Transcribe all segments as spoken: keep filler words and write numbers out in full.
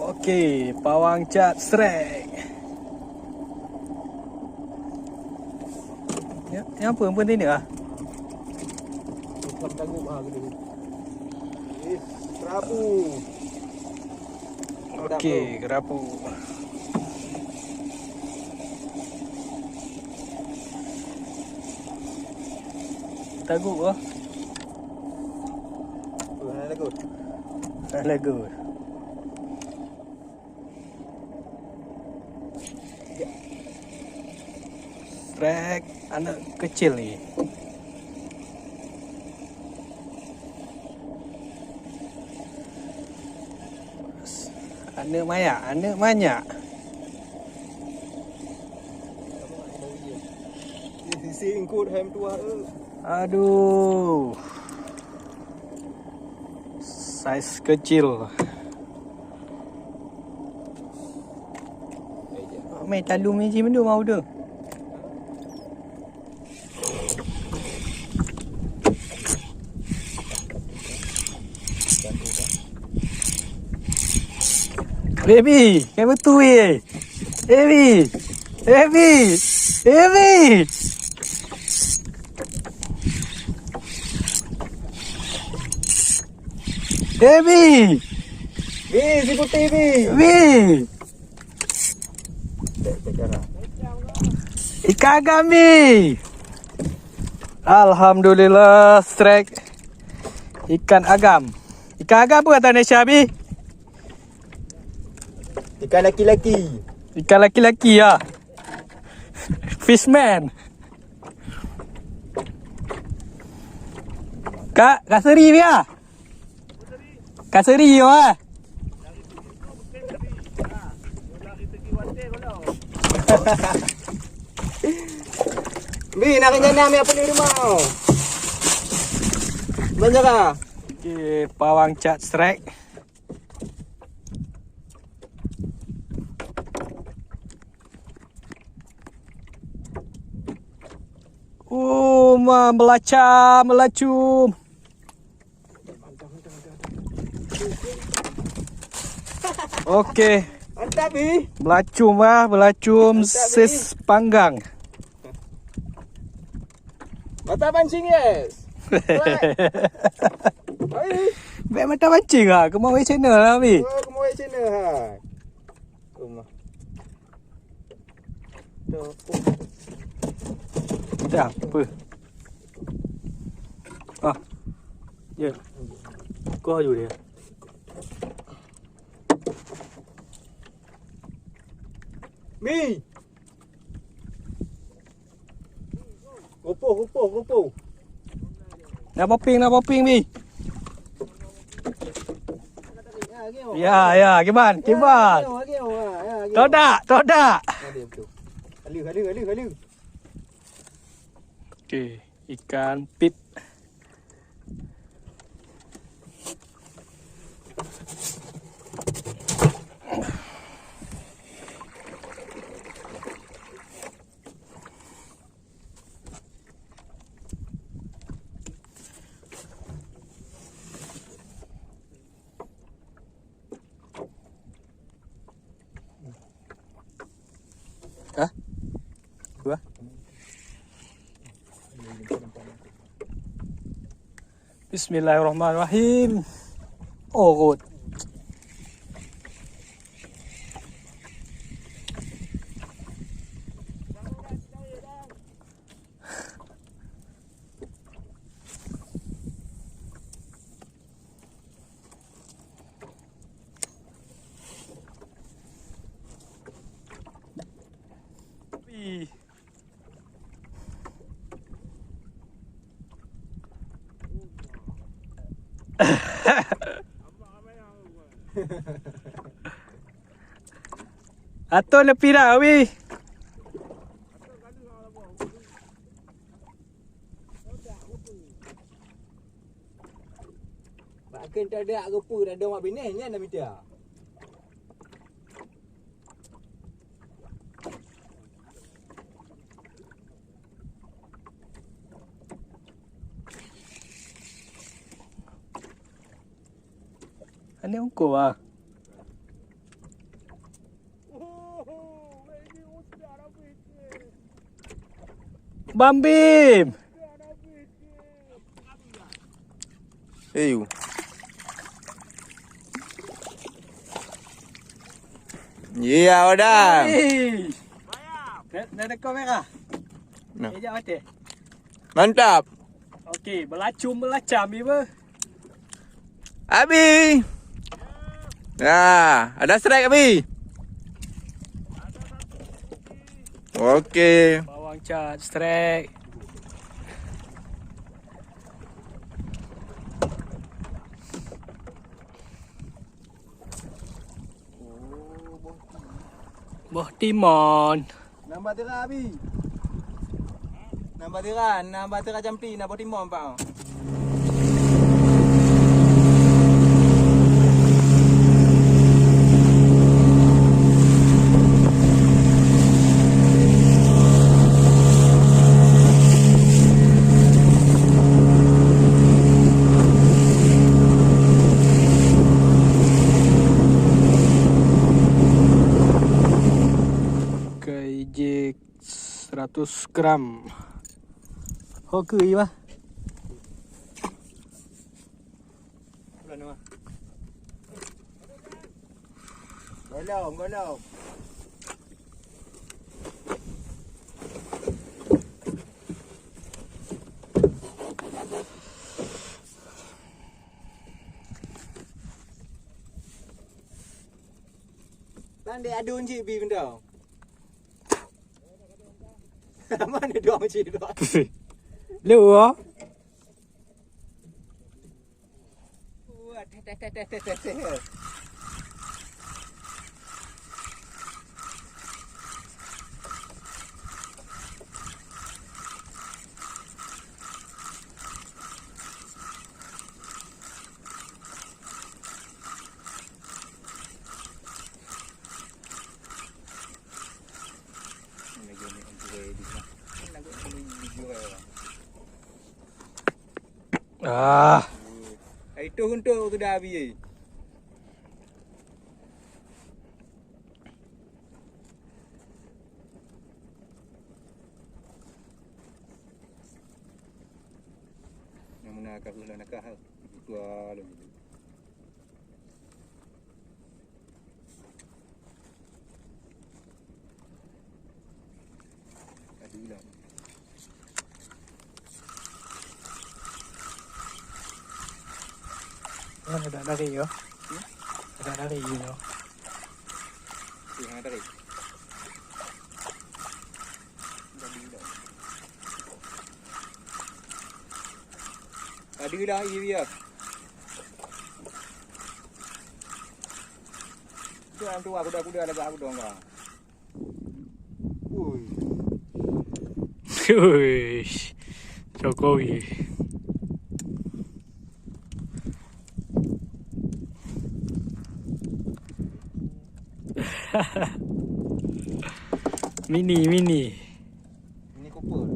Okey, pawang cat strike. Ya, ya apa? Apa ni ah? Bukan tanggup ah, gitu. Eh, kerapu. Okey, kerapu. Tanggup ah. Oh, hana lagot. Hana lagot. Strike aneuk keucil ni. Aneuk manyak, aneuk manyak. Isi ingkut hai meutuah, eh. Aduh. Saiz keucil. Mei talum ni ji meudu mau tu. Baby, kamu tu ye. Baby, baby, baby. Eh, Bi! Bi, si putih, Bi! Bi! Ikan agam, Bi! Alhamdulillah, strike ikan agam. Ikan agam apa kata Indonesia, Bi? Ikan laki-laki. Ikan laki-laki, ya. Fishman. Kak, Kak Seri, Bi, ya? Kaseri yo ah. Bi, nak rencana ambil apa di rumah? Banyak ah. Okey, pawang cat strike. Oh, ma, melacam, melacum. Okey. Mantap, Bi. Belacum ah, belacum. Mantap, Bi. Sis panggang. Mata pancing, yes. Hai. Bek mata pancing ah, kemau channel lah, Bi. Oh, kemau channel ha. Rumah. Dah, apa? Ah. Ya. Kau aja dia. Mi. Gopoh, gopoh, gopoh. Nak popping, nak popping, Mi. Ya, ya, kiban, kiban. Todak, todak. Ada betul. Halu, halu, halu, halu. Okey, ikan pit. Hah? Gua? Bismillahirrahmanirrahim. Oh, good. Ih. Atau lepi dah, wih. Bak kheun teudak geupeu dak dong bak binéh nyan na mita. Ini ungku ah. Bambim. Ayu. Iya, udah. Hei. Dah, dah dekat merah. Nah. Ejak mati. Mantap. Okey, belacum belacam ni bah. Abi. Nah, ada strike Abi. Okey. Bawang cat strike. Boh timon. Nambah tira Abi. Nambah tira, nambah tira jampi, nambah timon pak. Kaijik seratus gram. Ho keu iwa. Golom, golom. Bang, dek adun cik bi benda. Mana dong cik dong? Lu ah. Wah, teh, teh, teh. Ah. Hai tu untuk sudah habis. Yang mana kah nak kah? Itu ah. Ada dari yo. Ada dari yo. Yang dari. Tadi dah iya. Itu orang tua kuda-kuda lagak aku dong kau. Ui. Ui. Jokowi. Mini, mini. Mini Cooper.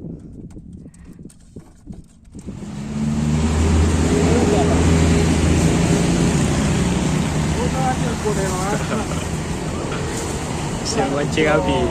Siap mancing habis.